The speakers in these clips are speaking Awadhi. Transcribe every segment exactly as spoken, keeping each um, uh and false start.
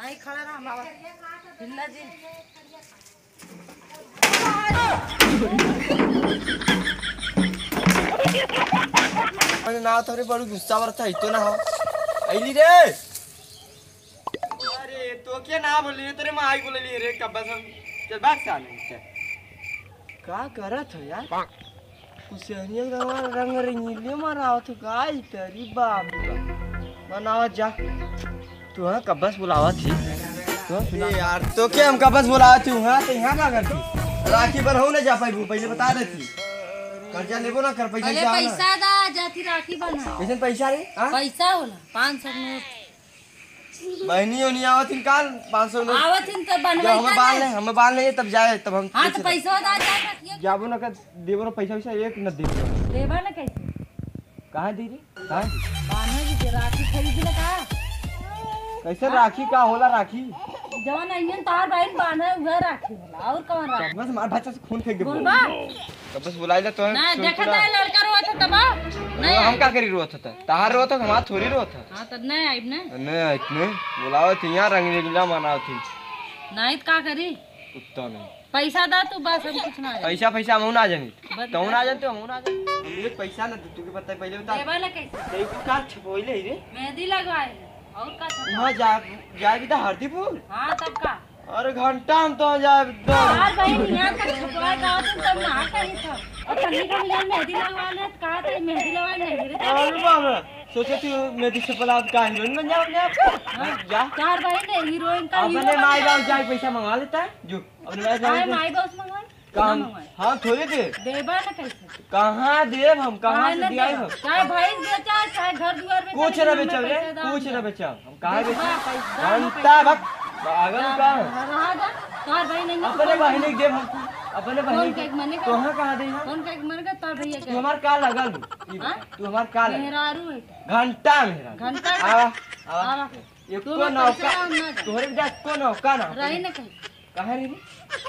नहीं खड़ा रहा, हम आवा। हिल्ला जी। अरे ना, तोरे बड़ू गुस्सा बरत है, तो ना हो। अइली रे। अरे, तो क्या ना बोली रे, तेरे माई बोलली रे, कब से हम चल भाग साले से। का करत हो यार? कुछ रंग, रंग रंगीले मनावत हो का? ई तेरी बाप रे बाप। मनावत जा। तू हाँ कब्बस बुलावत ही। तू हाँ सुना। ए यार, तो क्या हम कब्बस बुलावत ही? हाँ, तो यहाँ का करती? राखी बन्हउ ना जा पाइबू, पहले बता देती। कर्जा लेबो ना कर, पैसा अरे जा ना। पैसा दा, जाती राखी बन्हा। कैसन पैसा रे? हाँ? पैसा होला, पाँच सौ नोट। बहनी ओनी आवत हिन काल, पाँच सौ नोट। आवत हिन तो जब बनवाई हमें का बाल ना? नहीं, हमें बाल नहीं है, तब जाए, तब हम हाँ, तो पैसे पैसा दा, जा रखिए। जाबो ना कर, देबो ना पैसा वैसा, एक न देबो। देबा ना कैसे? कहाँ दी रे? कहाँ दी? बान्हे की राखी खरीद ले का? कैसे राखी का होला राखी? जवन अइहन तार बहिन बान्हे उहे राखी होला, और कौन राखी? बस मार बच्चा से खून फेंक दे। बोलबा? तो बस बुलाई ले तो ना, सुन देखा पूरा। तार लड़का रोत है तब? वो नहीं हम आइब। का करी रोत है? तार रोत है, हमार थोड़ी रोत है। हाँ, तो नहीं आइब ना। नहीं आइब ना। बुलाओ थी यहाँ रंग रेगला मनाओ थी। नहीं तो का करी? कुत्ता नहीं। पैसा दा तू, बस हम कुछ ना जानी। पैसा, पैसा हम ना जानी। बस तू ना जानते, हम ना जानी। हम ये पैसा ना दे, तू के पता है पहले बता। देबा ना कैसे? तेरे को का छपवैले है रे? मेहंदी लगवाए है। और का छपवा? वहाँ जा, जाए भी तो हरदीपुर। हाँ, तब का? अरे घंटा हम तो जाए दो। यार भाई, यहाँ तक छपवा का होता तब ना कहीं था। और तन्नी का मिलन मेहंदी लगवा ले, कहा था मेहंदी लगवा ले, मेहंदी रे। अरे बाबा, सोचे तू मेहंदी छपला का हीरोइन बन जाओ अपने आप को। हाँ। जा। चार भाई ने हीरोइन का हीरो अपने बन माई जाओ। बाप जाए पैसा मंगा लेता है, जो अपने माई बाप आए से माई बाप से मंगवाए। कहाँ? ना मंगवाए। हाँ, थोड़े दे। देबा ना कैसे? कहाँ देब हम? कहाँ काहे से ना दियाई देबा? हम? चाहे भैंस बेचा, चाहे घर दुआर बेचा, कुछ लेकिन ना हमें बेचब रे, पैसा दा कुछ ना। ना बेचब। हम काहे देबा, बेचब? पैसा दा, घंटा पैसा भक, दा। पागल जा, का? रहा जा, तोहर भाई नहीं है, अपने कौन बहिनी के देब हम, अपने कौन बहिनी के के, मने का? तोहाँ कहाँ दे हम? कौन के मने का? तोहर भैया के। तू हमार का लगल हो? ई हाँ? तू हमार का लगल? मेहरारू है। घंटा मेहरारू। घंटा आवा, आवा। आवा। एको तू हमार नौका, पैसा ना दे। तोहरे के जा एको नौका ना। रही ना कहीं। कहाँ रे?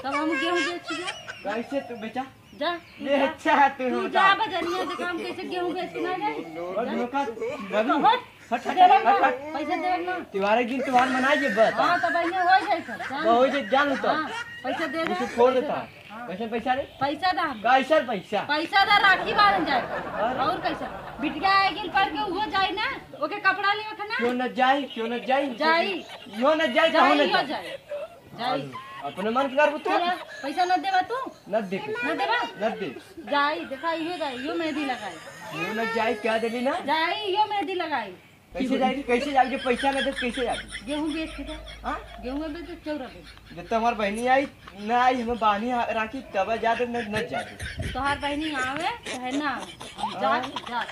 तब हम गेहूं बेच के। कैसे तू बेचा? जा, तू जा। बेचा तू तू हम जा बता। बजरिया से काम कैसे गेहूं बेच के ना जाए? और जा। धोखा, तू रवि, हट, हट, हट, देवे हट, ना, हट। पैसा देवे ना। त्योहार के दिन त्योहार मनाई जे बता। हाँ, तब इन्हें हो जाए सर, जान। तो हो जाए, जान तो। हाँ, पैसा दे दे। उसे फोड़ देता। हाँ। कैसे पैसा रे? पैसा दा। कैसे पैसा? पैसा दा, राखी बांधन जाए। अरे। और कैसे? बिटिया आए गिल पर के उहो जाए ना, ओके कपड़ा लेवे के ना। क्यों न जाए, क्यों न जाए? जाई। यो न जाए, जाई, कहो न यो जाए। जाई। जाई। अपने मन के करबू तू? चला, पैसा न देबा तू? न दे। न देबा? न दे। जाई, देखा, इहो जाई, इहो मेहंदी लगाई। यो न जाई, क्या देली ना? जाई, इहो मेहंदी लगाई। कैसे जाई, कैसे जाई, जो पैसा न दे, कैसे जाई? गेहूं बेच के दे। हाँ? गेहूं बेच के चौरा बेच। जब तो हमार बहिनी आई, ना आई, हमें बानी राखी, तब जा दे, न, न जा दे। तोहार बहिनी आवे, चाहे ना आवे, हम जा, हाँ। जा।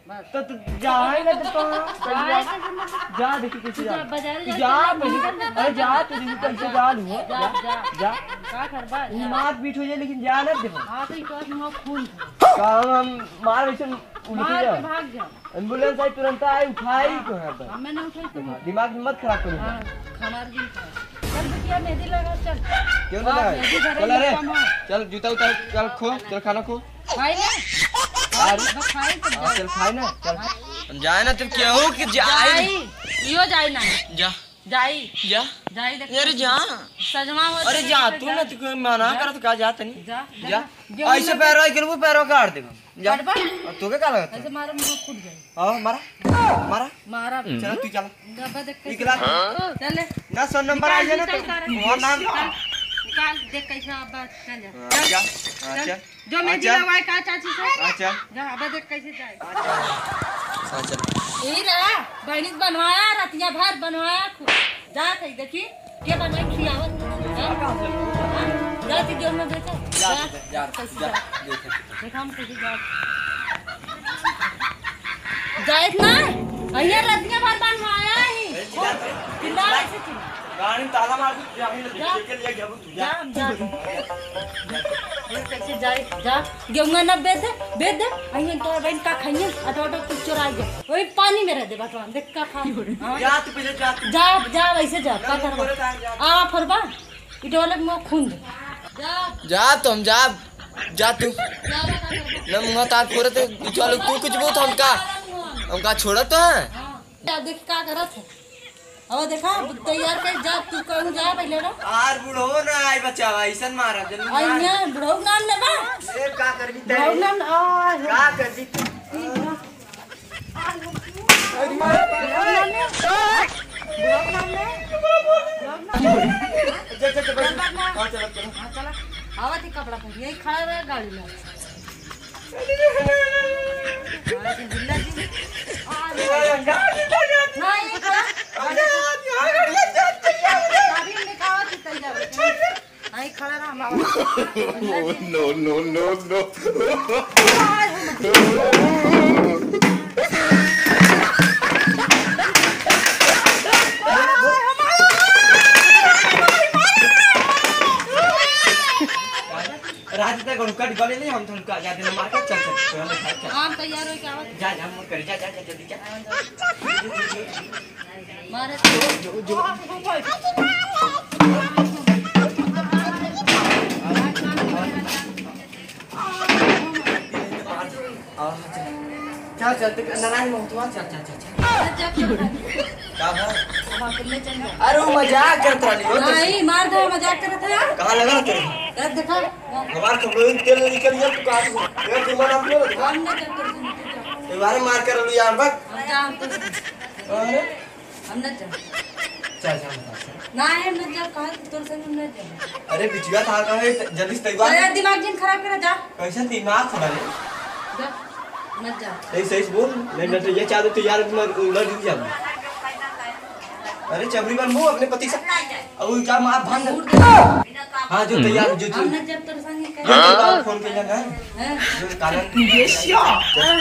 बस। तो तू जा है ना, तो कहाँ? जाए के जरूरत नहीं। जा, देखी कैसे तू जा। जा, बाजार जा, जा, जा, पहले, जा, अरे जा, तू देखी कैसे जा, जा, जा, जा। जा। का करबा? ये जा। मारपीट हो जाए, लेकिन जा ना दे। हाँ, तो इको मुँह खून। काम हम मार वैसे उल्टी मार जा। के भाग जा। एम्बुलेंस आई, तुरंत आई, उठाई हाँ, को है बस। हमें ना उठाई तो। दिमाग मत खराब करो। हाँ, हमारे दिल खराब। चल बिटिया, मेहंदी लगा, चल। क्यों ना हाँ, लगाए? मेहंदी धरे चल अरे, में कम है। चल जूता उतार, चल खो, चल खाना खो। खाई ना? अरे। बस खाई तो हाँ, जा। चल खाए ना, चल। हम जाए ना, तुम केहू के जाए। जाई, यो जाई ना। जा। जाई। जा। जाई देख। अरे जा। सजवा हो अरे जाई जा, तो तू जा। ना, तू कोई मना जा। करत का, जा तनी। जा, जा। जा। गेहूं ऐसे में पैरवा के वो पैरवा काट देबो। जा। काटबा? और तोके का लगता है? ऐसे मारो, मुंह फूट जाए। आओ, मारा। मारा। मारा। चला, तू चला। डब्बा देख के इकला। चल ले। ना, सौ नंबर आ निकाल, जाए ना, निकाल तो सारा। वहाँ नाम निकाल, निकाल, देख कैसे अब चल जा। हाँ, चल। जा। हाँ, चल। चल। जो मेहंदी अच्छा। लगवाए का चाची से? अच्छा। जा, अब देख कैसे जाए। अच्छा। यही रहा, बहनी से बनवाया, रतिया भर बनवाया, खूब। जा कहीं देखी, के बनाई खियावत। हाँ? हाँ? जा, तू गेहूं में बेचा। जा, जा, जा, कैसे जा, जा? देखा। देखा हम कैसे जा। जाए ना, अइया रतिया भर बनवाया ही। चिल्ला, ऐसे चिल्ला। गाड़ी में ताला मार दे, जा, हम जा। लेके ले जाबो तू, जा। जा, जा। ये कैसे जाए? जा, गेहूं ना बेच दे, बेच दे। अइया तोरा बहन का खाइए, अटो अटो कुछ चोरा गया। वही पानी में रह दे बटवा, देख का खा। हाँ। जा तू पहले जा तू। जा, जा वैसे जा, ना, का वो करबा? बोले था, जा। आ, फरबा, इटोले में खून दे। जा। जा तुम जा, जा तू। जा, जा, जा, जा। ना मुंह तार फोरे तो चलो तू कुछ बहुत हमका, हमका छोड़ा तो है। हाँ। जा देख का करत है। अब देखा, तैयार कर जा, तू कहूँ जा पहले ना। आर बुढ़ो ना आए बचावा, ऐसन मारा, जल्दी आई मार। ना, बुढ़ऊ नाम लेबा? ए, का करबी बुढ़ऊ तेरे? नाम, आ, का करबी? ठीक बा। अरे मारा, बुढ़ऊ नाम ले। बुढ़ऊ नाम ले। बुढ़ऊ नाम ले। चल, चल, चल, बैठ। हाँ, चल, चल। हाँ, चला। आवा थी कपड़ा पहन, यही खड़ा रहे गाड़ी में। No, no, no, no। रात तक उनका डिब्बा ले ले, हम तो उनका आजाद दिन मार के चल चल, चल, चल, चल। हम तैयार हो के आवत। जा, जा, मोर करे, जा, जा, जा, जल्दी जा। मारे जो, जो, जो। चल, चल, तू नारायण महतवा, चल, चल, चल, चल। का बा? अरे, वो मजाक करत रहली हो, तो नहीं, मार दे, मजाक करत है। कहाँ लगा तेरे? देख, देखा। हमार कपड़ों में तेल निकल गया, तू कहाँ से? तेरा दिमाग आप लोग हम ना जब तक सुनते जाओ। ये बारे मार कर लो यार, बक। हम जा, हम तो सुन। अरे? हम ना जा। चल, चल, चल, चल। ना है, हम ना जा, कहा तू तोर संग हम ना जा। अरे, बिटिया था, कहे, जल्दी से तैयार। अरे, दिमाग जिन खराब करे, जा। कैसे दिमाग से बने? जा, मत जा। सही, सही से बोल, नहीं, नहीं, तो ये चालू तैयार, मैं लड़ ही जाऊँ। अरे, चबरी बन, वो अपने पति से, अब वो क्या मार भांग। हाँ, जो तैयार, जो, जो। हम ना जब तोर संग ही जो तैयार फोन पे जाना है। हैं? जो कानन। ये श्या। चल,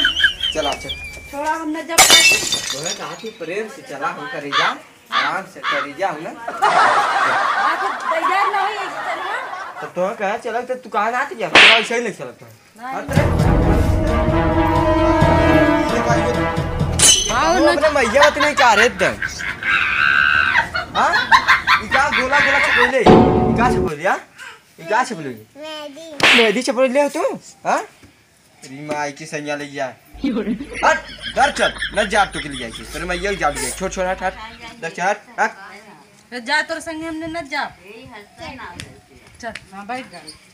चल, आ, चल। थोड़ा हम ना जब तोरा कहा कि प्रेम से चला, हम करे जा, आराम से करे जा, हम ना। आप तैयार ना होई, ऐसे चलना। तो तोरा कहा चला, तो तू कहा ना आती जा, तोरा ऐसे ही नहीं चलता। नहीं। हाँ, तो आओ हम ना। अपने मैया बात नहीं का रे एकदम। हाँ? ई का गोला गोला छपैले? ई का छपैले, हाँ? ई का छपैले? मेहंदी। मेहंदी छपैले हो तू? हाँ? री माई की सैया ले जा। हट, डर चल, न जा तू के लिए जाके। तेरे मैया जा ले, छोड़, छोड़, हट, हट। डर चल, हट, हट। तो जा, तोर संगे हमने न जा। चल, हाँ, बैठ गाड़ी। चल।